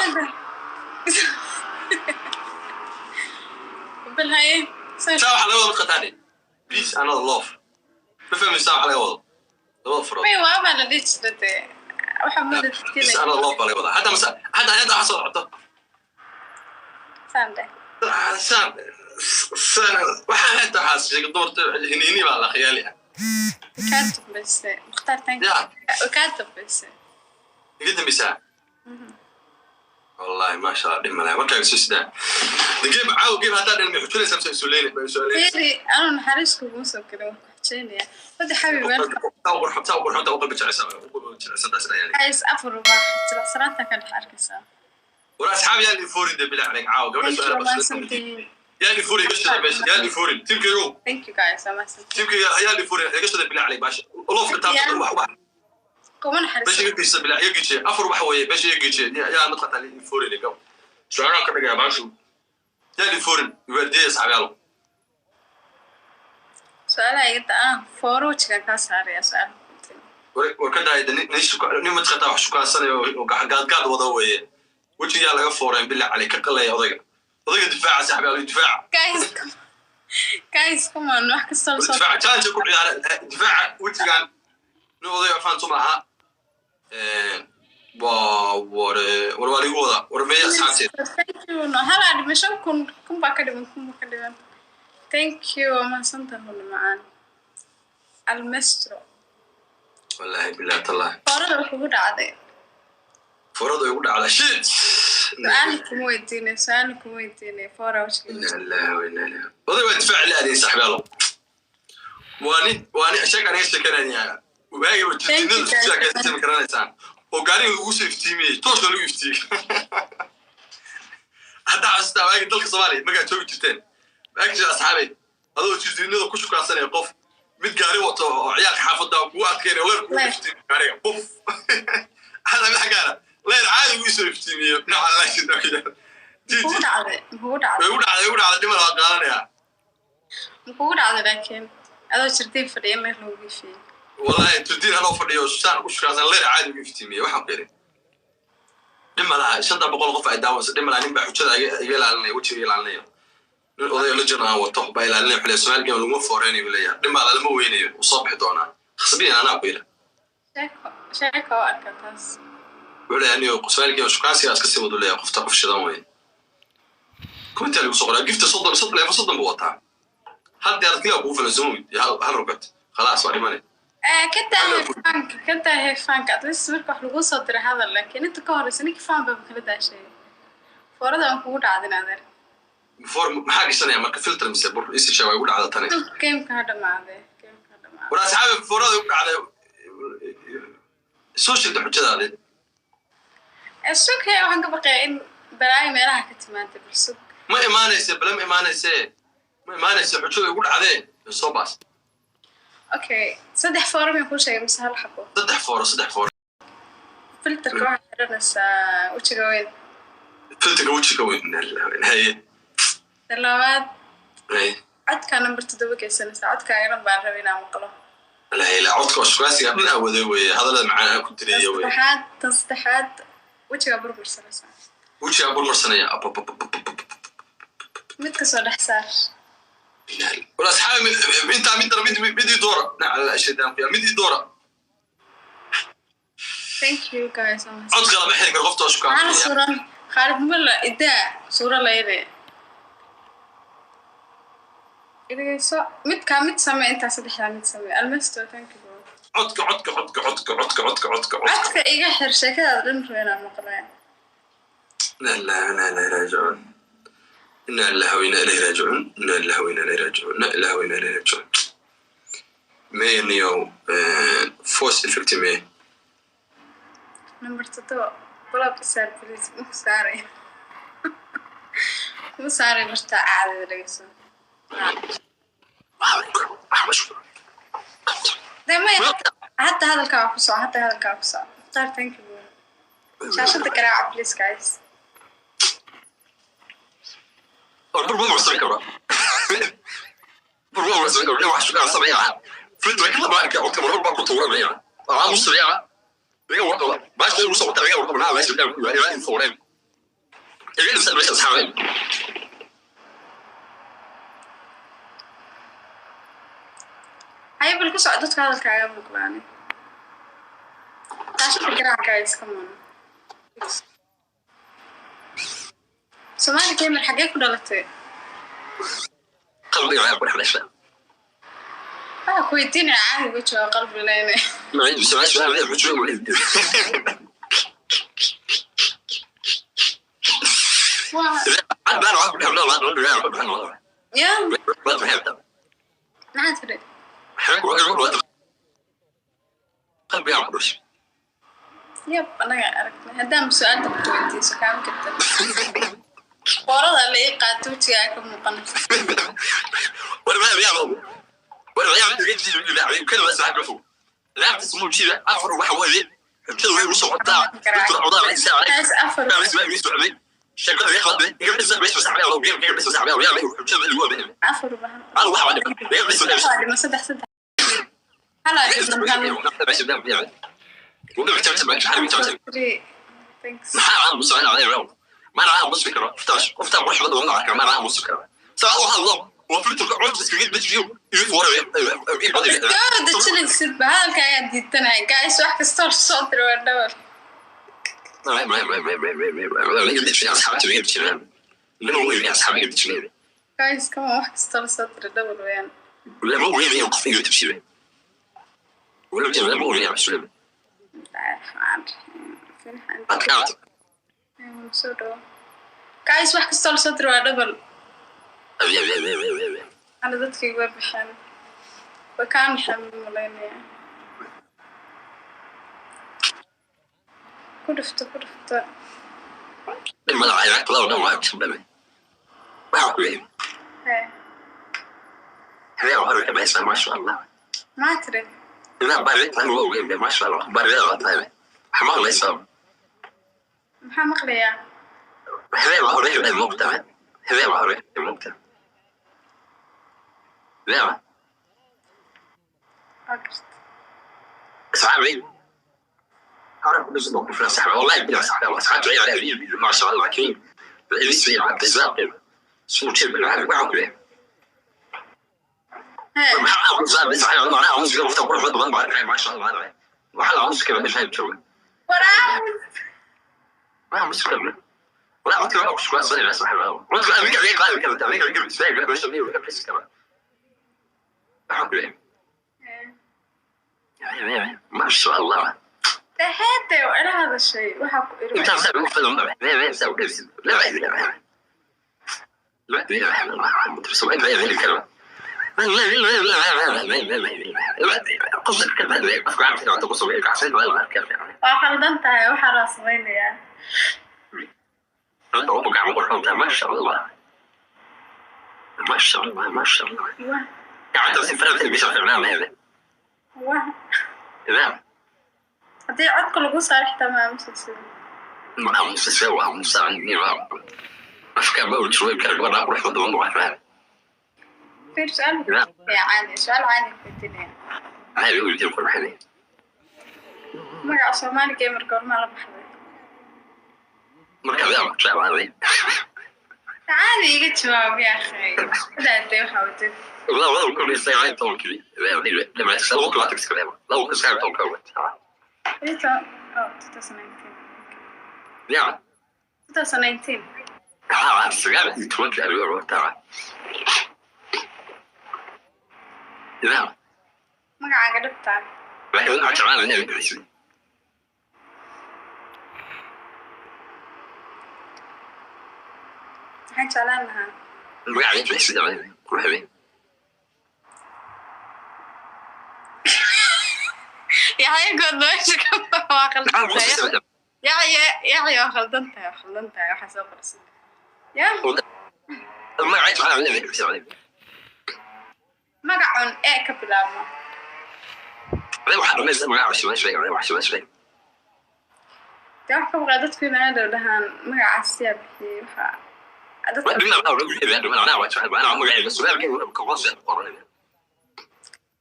Saan bal haye saan. Saa waxaa laga wada mataqaanaa peace and love. Ma fahmaysaa waxa laga wado labada farood? May waabaa la dhihi jira dee waxaa mada Peace and love baa laga wadaa. Hadda mase hadda hadda waxaa soo socoto. Saan dheh. Saan saan waxaa xitaa waxaa sheegay dumarta hiniini baa la khiyaali ah. Kaa dambaysay, Mukhtaar, thank you. Ya. Kaa dambaysay. Iga dambaysaa wallahi, maasha Allah, dhib malaha markaaga soo sidaa the game caawa game haddaa dhan may xujinaysaa mise isuleyn bay isuleynaysaa? Fiiri, anuu naxariis kuguma soo gelin, waan ku xijeynayaa wada xabi welcome. Taa u qurxonta u qalbi jeceysa u jeceysantaas yani. Guys, afar ubax jilacsanaanta ka dhex arkaysaa. War asxaab, yaa lifurin de bilaa caleyk caawa gabadha. Thank you. Su'aal Waa bas. mahadsantihiin. Yaa lifurin, iga shida meesha, yaa lifurin tiimkaygo. Thank you guys, waa mahadsantihiin. Tiimkayga yaa lifurin, iga shida bilaa caleyk baasha love-ka taabta wax wax. Kuma Meesha naxariiso. Iga geysa bilaa iga gejiye afar waxa weeye meesha iga gejiye yaa mataqataa lifurin iga su'aalaha ka dhigaya baashu yaa lifurin iwaardiyaya asxaabyaalo. Su-aalaha iga da-aan fooro wejigan kaa saaraya su-aalaha. War ka daaya nin mataqataa wax shukaansanaya oo gaadgaad wada weeye, wejigaa laga fooreen bilaa caley ka qalaya odayga odayga difaaca saaxiibyaalo difaaca. Guys, guys, come on, wax kastoo lasoo difaaca challenge ku ciyaara difaaca wejigan nin odayga faantu maaha. Waa war war waa ligu wadaa war meeya asxaabteeda. Thank you. No, halaa dhiman 5,000, 1,000 baa ka dhiman, 1,000 baa ka dhiman. Thank you, waa mahadsantahay huna macaan almestro. Wallahi billahi tallahi. Foorada wax ugu dhacday. Foorada igu dhacda, shit. Su-aal kuma weydiinay, su-aal kuma weydiinay, foora wejiga. Inna lillahi wa inna ilayhi. Oday waa difaac la aadayay saaxiibyaalo, waa nin sheeg aniga sheekanaya waagi Thank you, guys. Jirtinadu ma garanaysaan oo gaariga lagu soo iftiimiyey tooshka lagu iftiimiyey haddaa xasuustaa waagi dalka Soomaaliya markaad joogi jirteen waagi asxaabay adoo jirtinada ku shukaansanaya qof mid gaari wato oo ciyaalka xaafadda kugu adkeynaya leer kugu Leer. Iftiimiyo gaariga buf hada mid xaggaana leer caadi ugu soo iftiimiyo dhinaca laashida. Mukugu dhacday, mukugu dhacday? Way ugu dhacday, ugu dhacday, dhimal waa qaadanayaa. Mukugu dhacday laakiin adoo jirtiin fadhiya in leer loogu ifiyey? Wallahi jirtiin anoo fadhiyo saan u shukaansan leer caadi ugu iftiimiye. Waxaan ku yidhi dhib ma laha, 500 qof ay daawanayso, dhib ma laha. Nin baa xujada iga ilaalinaya, wejiga ilaalinaya, nin oday la jiro aan wato baa ilaalinaya wuxuu leeyahay Soomaali game laguma fooreynayo buu leeyahay, dhib ma laha, lama weynayo, wuu soo bixi doonaa khasbiyan anaa ku yidhi. Sheeko sheeko oo arka taas. Wuxuu leeyahay anigo Soomaali game shukaansigaa iska sii wadu leeyahay, qofta qof shidan weye. Commentaa lagu soo qoraa gifta 30 30 level 30 buu wataa, hal diyaarad keliya kugu filan soo iyo hal rocket khalaas waa dhimane. Ka daahay faanka, ka daahay faanka. At least marka wax lagu soo diray hadal, laakiin inta ka horeysa ninkii faan baba kala daashay foorada aan kugu dhacdin adeer. Foor maxaa gashanaya marka, filter mise bur isi sheeg? Waa igu dhacda tani. Gameka ha dhamaade, gameka ha dhamaade. War asxaabi, foorada igu dhacday, soo sheegta xujadaadi. Sughe, waxaan ka baqayaa in balaayo meelaha ka timaada, bal sug. Ma imaanayse bale, ma imaanayse, ma imaanayse, xujada igu dhacdee soo baas. Okay, saddex fooro miyaan kuu sheegay mise hal xabo? Saddex fooro, saddex fooro. Filterka waxaa xiranaysaa wejiga weyn. Filterka wejiga weyn, haye. Ta labaad, haye. Codkaa number 7 geysanaysaa, codkaaga dhan baan rabay inaan maqlo. La ila codka shukaansiga dhan awooday weeye, hadallada macaan aan ku Tan direeya weye. saddexaad, tan saddexaad wejigaa burbursanaysaa. Wejigaa burmarsanaya. Mid kasoo dhex saar. War asxaabi, intaa mid dara mid mid ii doora, nacala shaydaan ku yaa, mid ii doora. Thank you guys. Codka lama xiri karo qofta Maxaana shukaansanaya. Suuran Khaalid Mulla idaa suura layde idagayso midkaa mid samee, intaa saddexdaa mid samee. Almesto, thank you bro. Codka, codka, codka, codka, codka, codka, codka, codka. Codka iga xir, sheekadaada dhan rabo inaan maqleen. لا لا لا لا راجعون، إنا لله وإنا إليه راجعون، إنا لله وإنا إليه راجعون، إنا لله وإنا إليه راجعون. Maya voice effect me. Number 7 block saar please. Maku saaray, kuma saaray martaa caadada dhegeyso. Dee maya, hadda hadalkaa ku soco, hadda hadalkaa ku soco. Mukhtaar, thank you bro. Shaashada garaaca please, guys. Bur ma soo karo, bur ma soo karo, wax shukaan sameeyaa filter kala ma arka codka mar baa ku tuuranaya waa u sameeyaa iga warqaba baasha ugu soo iga warqaba naa meesha yaa in fooreen. Haye, bal ku soco, dadka hadalkaaga maqlaani. Taashada garaac, guys, come on. Somali Gamer, xagee ku dhalatay? Waxaa ku weydiinaya, caadi uga jawaab, qalbi leyne. Waa ya, maxaa tiri? Yab, anaga aragnay. Haddaan su-aalta ku weydiiso, kaama karta. Qoorada la ii qaato, wejigaa ka muuqanaysa. Guys, afar. Afar bahan. Waa dhima saddex, saddex. Halaa dhiman, hal. Three. Thanks. Iskama dejinaysid ba, hadalka ayaa diidanaya. Guys, wax kastoo soo dira waa dhawar. Guys, come on, wax kastoo lasoo dira dhawar weeyaan. Raxmaan raxiim. Soo dhawo. Guys, wax kastoo lasoo dira waa double. Ana dadkayga way baxeen, way kaa naxeen, malaynaya. Ku dhufto, ku dhufto. Hee, maxaa tiri? Maxaa maqlayaa? Waa garta. Hee. Waraab. Hee. Heede, waa ila hadashay, waxaa ku iri. Waa khaldan tahay, waxaa loo samaynayaa. Wah wah, haddii codka lagu saaro xitaa ma aamusa sida. Fiir, su-aal ya caadi, su-aal caadi ku weydiinaya. Magaca Soomaali Gamer goormaa la baxday? Caadi iga jawaab, ya akhi. Hadaadee waxaa wadid. Ito, oh, 2019. 2019. Magacaaga dhabtaa? Maxaan jeclaan lahaa? Yaxya, good, meesha ka waa khaldan tahay. Yaxya, Yaxya, waa khaldan tahay, waa khaldan tahay. Waxaa soo qorsan ya magacun ee ka bilaabmo. Dee wax ka baqaa dadku inay hadhow dhahaan magacaas yaa bixiyey, waxa dadka.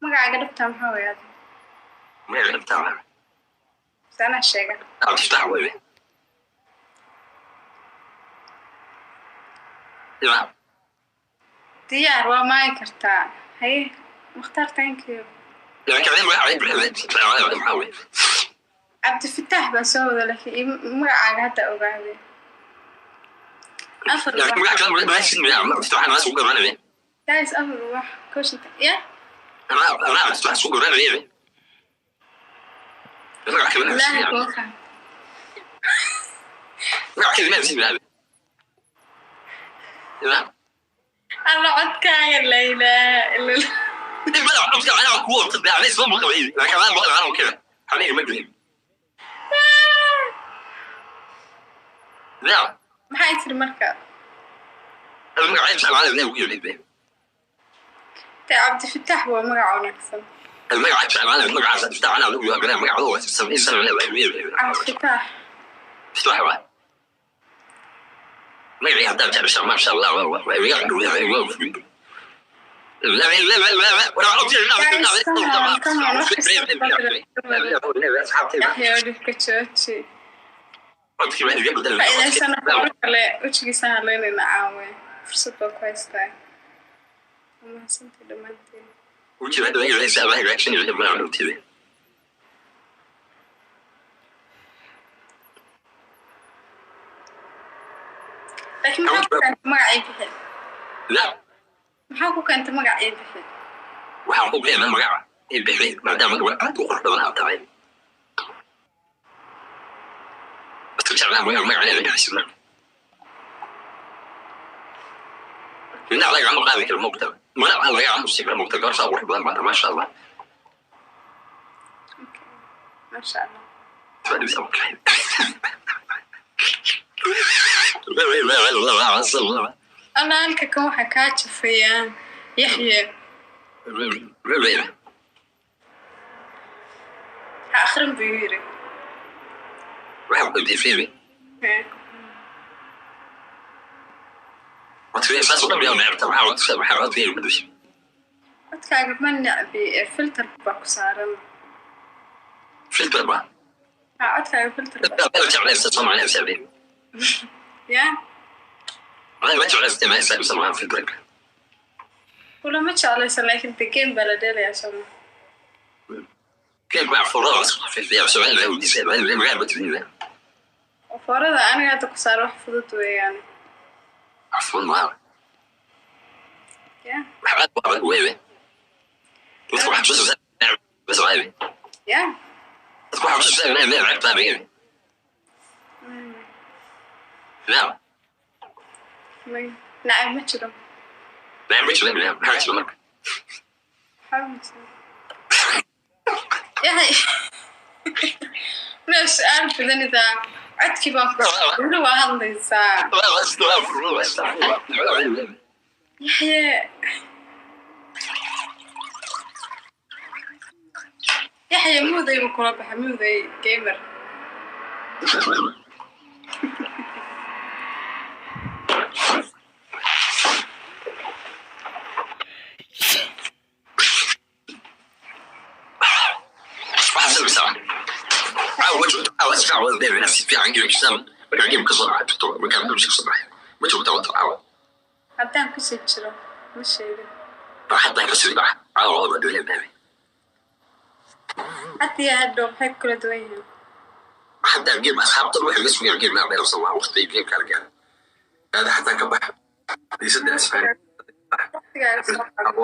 Magacaaga dhabtaa maxaa weeye? Mise anaa sheega? Diyaar waa maayi kartaa. Haye Mukhtaar, thank you. Cabdifitaax baa soo wada, laakiin magacaaga hadda ogaaday. Afar ubax guys, afar ubax koshinta ya. Ilaahay kuu qaan. Alla codkaaga, la ilaaha illa Allah. Maxay tiri marka? Te Cabdifitaax waa magac wanaagsan. Cabdifitaax. Guys, come on, come on, wax kasta. Yaxya, dhibka jooji. Faa'iidaysana kuwa kale wejigiisa hadlaynayna caawe. Fursad baa ku haystaa. Waa mahadsantahay dhammaantiin. Laakiin maxaa ku keentay magac ii bixi? Maxaa ku keentay magac ii bixi? Waxaan ku keenay magaca bixi maadaama gabar aad u qurux badan aad tahay. Dadka jeclaa magaca inay bixiso. Dhinac lagama qaadi karo moogta. Magaca lagama sii karo moogta, gabar saa qurux badan maanta, maasha Allah. Okay. Maasha Allah. Allah, halka kan waxaa kaa jafayaa Yaxye. Ha akhrin buu yiri. Hee. Codkaaga ma necbi ee filter baa ku saaran. Ha, codkaaga filter baa. Ya, kulama jeclaysan, laakiin the game baa la dheelayaa, sooma? Foorada aniga hadda ku saaran wax fudud weeyaan. Ya ya. May nacab ma jiro. Waxba ma jiro. Yahay meel su-aal badanidaa, codkii baan ku weli waa hadlaysaa. Yaxye, Yaxye, muuday buu kula baxa, muuday gamer. Haddaan kusii jiro ma sheegin. Hadda iyo hadhow maxay ku kala duwan yihiin? Waqtigaaga soo qabo.